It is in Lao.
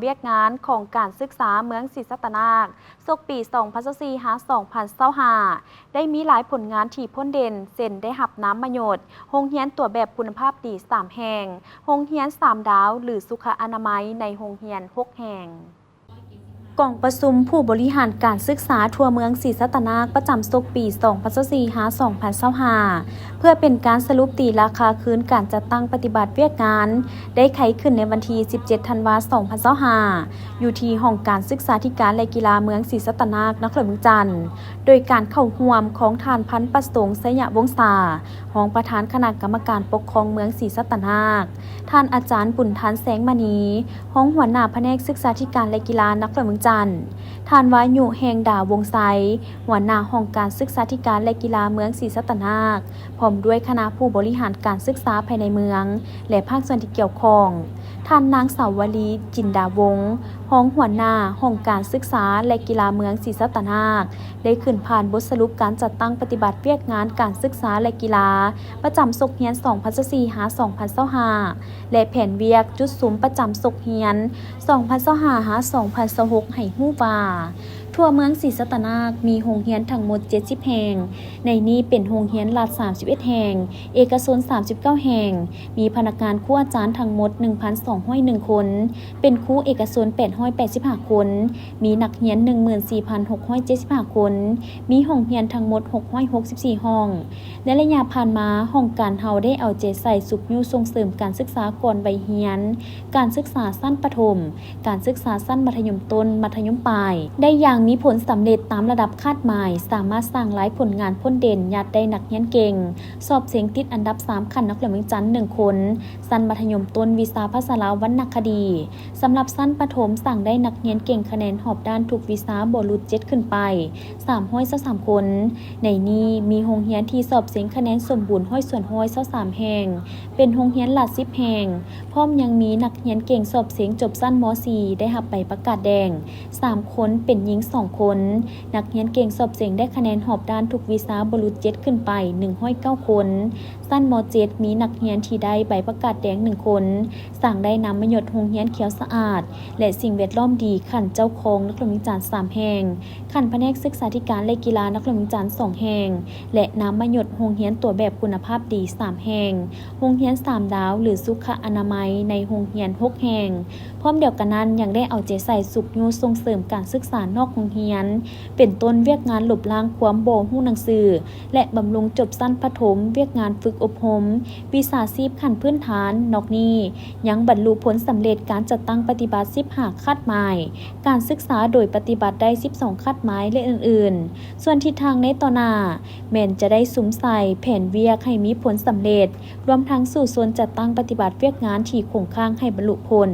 ວຽກງານຂອງການສຶກສາເມືອງສີສັດຕະນາກ ສົກປີສອງພັນຊາວສີ່ ຫາ ສອງພັນຊາວຫ້າ ໄດ້ມີຫຼາຍຜົນງານທີ່ພົ້ນເດັ່ນ ເຊັ່ນ ໄດ້ຮັບນາມມະຍົດໂຮງຮຽນຕົວແບບຄຸນນະພາບດີສາມແຫ່ງ, ໂຮງຮຽນສາມດາວ ຫຼື ສຸຂະອະນາໄມໃນໂຮງຮຽນຫົກແຫ່ງ. ກອງປະຊຸມຜູ້ບໍລິຫານການສຶກສາທົ່ວເມືອງສີສັດຕະນາກ ປະຈຳສົກປີສອງພັນຊາວສີ່ ຫາ ສອງພັນຊາວຫ້າ ເພື່ອເປັນການສະຫຼຸບຕີລາຄາຄືນການຈັດຕັ້ງປະຕິບັດວຽກງານ ໄດ້ໄຂຂຶ້ນໃນວັນທີສິບເຈັດ ທັນວາ ສອງພັນຊາວຫ້າ ຢູ່ທີ່ຫ້ອງການສຶກສາທິການ ແລະ ກິລາເມືອງສີສັດຕະນາກ ນະຄອນຫຼວງວຽງຈັນ ໂດຍການເຂົ້າຮ່ວມຂອງທ່ານ ພັນປະສົງ ໄຊຍະວົງສາ ຮອງປະທານຄະນະກຳມະການປົກຄອງເມືອງສີສັດຕະນາກ, ທ່ານອາຈານ ບຸນທັນ ແສງມະນີ ຮອງຫົວໜ້າພະແນກສຶກສາທິການ ແລະ ກິລານະຄອນຫຼວງວຽງຈັນ, ທ່ານ ວາຍຸ ແຮງດາວົງໄຊ ຫົວໜ້າຫ້ອງການສຶກສາທິການ ແລະ ກິລາເມືອງສີສັດຕະນາກ, ພ້ອມດ້ວຍຄະນະຜູ້ບໍລິຫານການສຶກສາພາຍໃນເມືອງ ແລະ ພາກສ່ວນທີ່ກ່ຽວຂ້ອງ, ທ່ານນາງ ສາວວະລີ ຈິນດາວົງ ຮອງຫົວໜ້າຫ້ອງການສຶກສາ ແລະ ກິລາເມືອງສີສັດຕະນາກ ໄດ້ຂຶ້ນຜ່ານບົດສະຫຼຸບການຈັດຕັ້ງປະຕິບັດວຽກງານການສຶກສາ ແລະ ກິລາ ປະຈຳສົກຮຽນສອງພັນຊາວສີ່ ຫາ ສອງພັນຊາວຫ້າ ແລະ ແຜນວຽກຈຸດສຸມປະຈຳສົກຮຽນສອງພັນຊາວຫ້າ ຫາ ສອງພັນຊາວຫົກ ໃຫ້ຮູ້ວ່າ ທົ່ວເມືອງສີສັດຕະນາກມີໂຮງຮຽນທັງໝົດເຈັດສິບແຫ່ງ, ໃນນີ້ເປັນໂຮງຮຽນລັດສາມສິບເອັດແຫ່ງ, ເອກະຊົນສາມສິບເກົ້າແຫ່ງ, ມີພະນັກງານຄູອາຈານທັງໝົດໜຶ່ງພັນສອງຮ້ອຍໜຶ່ງຄົນ, ເປັນຄູເອກະຊົນແປດຮ້ອຍແປດສິບຫ້າຄົນ, ມີນັກຮຽນໜຶ່ງໝື່ນສີ່ພັນຫົກຮ້ອຍເຈັດສິບຫ້າຄົນ, ມີຫ້ອງຮຽນທັງໝົດຫົກຮ້ອຍຫົກສິບສີ່ຫ້ອງ. ໃນໄລຍະຜ່ານມາ, ຫ້ອງການເຮົາໄດ້ເອົາໃຈໃສ່ຊຸກຍູ້ສົ່ງເສີມການສຶກສາກ່ອນໄວຮຽນ, ການສຶກສາຊັ້ນປະຖົມ, ການສຶກສາຊັ້ນມັດທະຍົມຕົ້ນ, ມັດທະຍົມປາຍ ໄດ້ຢ່າງມີຜົນສຳເລັດຕາມລະດັບຄາດໝາຍ, ສາມາດສ້າງລາຍຜົນງານພົ້ນເດັ່ນ, ຍາດໄດ້ນັກຮຽນເກັ່ງ, ສອບເສັງຕິດອັນດັບສາມຂັ້ນນະຄອນຫຼວງວຽງຈັນໜຶ່ງຄົນ, ຊັ້ນມັດທະຍົມຕົ້ນວິຊາພາສາລາວວັນນະຄະດີ. ສຳລັບຊັ້ນປະຖົມ, ສ້າງໄດ້ນັກຮຽນເກັ່ງຄະແນນຮອບດ້ານທຸກວິຊາບໍ່ຫຼຸດເຈັດຂຶ້ນໄປ ສາມຮ້ອຍຊາວສາມຄົນ. ໃນນີ້ມີໂຮງຮຽນທີ່ສອບເສັງຄະແນນສົມບູນຮ້ອຍສ່ວນຮ້ອຍຊາວສາມແຫ່ງ, ເປັນໂຮງຮຽນລັດສິບແຫ່ງ, ພ້ອມຍັງມີນັກຮຽນເກັ່ງສອບເສັງຈົບຊັ້ນ ມ.ສີ່ ໄດ້ຮັບໃບປະກາດແດງສາມຄົນ, ເປັນຍິງສອງຄົນ. ນັກຮຽນເກັ່ງສອບເສັງໄດ້ຄະແນນຮອບດ້ານທຸກວິຊາບໍ່ຫຼຸດເຈັດຂຶ້ນໄປ ໜຶ່ງຮ້ອຍເກົ້າຄົນ. ຊັ້ນ ມ.ເຈັດ ມີນັກຮຽນທີ່ໄດ້ໃບປະກາດແດງໜຶ່ງຄົນ, ສ້າງໄດ້ນາມມະຍົດໂຮງຮຽນຂຽວສະອາດ ແລະ ສິ່ງແວດລ້ອມດີ ຂັ້ນເຈົ້າຄອງນະຄອນຫຼວງວຽງຈັນສາມແຫ່ງ, ຂັ້ນພະແນກສຶກສາທິການ ແລະ ກິລານະຄອນຫຼວງວຽງຈັນສອງແຫ່ງ ແລະ ນາມມະຍົດໂຮງຮຽນຕົວແບບຄຸນນະພາບດີສາມແຫ່ງ, ໂຮງຮຽນສາມດາວ ຫຼື ສຸຂະອະນາໄມໃນໂຮງຮຽນຫົກແຫ່ງ. ພ້ອມດຽວກັນນັ້ນ, ຍັງໄດ້ເອົາໃຈໃສ່ຊຸກຍູ້ສົ່ງເສີມການສຶກສານອກໂຮງຮຽນ, ເປັນຕົ້ນວຽກງານລົບລ້າງຄວາມບໍ່ຮູ້ໜັງສື ແລະ ບຳລຸງຈົບຊັ້ນປະຖົມ, ວຽກງານຝຶກອົບຮົມ, ວິຊາຊີບຂັ້ນພື້ນຖານ. ນອກນີ້, ຍັງບັນລຸຜົນສຳເລັດການຈັດຕັ້ງປະຕິບັດສິບຫ້າຄາດໝາຍການສຶກສາໂດຍປະຕິບັດໄດ້ສິບສອງຄາດໝາຍ ແລະ ອື່ນໆ. ສ່ວນທິດທາງໃນຕໍ່ໜ້າ ແມ່ນຈະໄດ້ສຸມໃສ່ແຜນວຽກໃຫ້ມີຜົນສຳເລັດ, ລວມທັງສູ້ຊົນຈັດຕັ້ງປະຕິບັດວຽກງານທີ່ຄົງຄ້າງໃຫ້ບັນລຸຜົນ.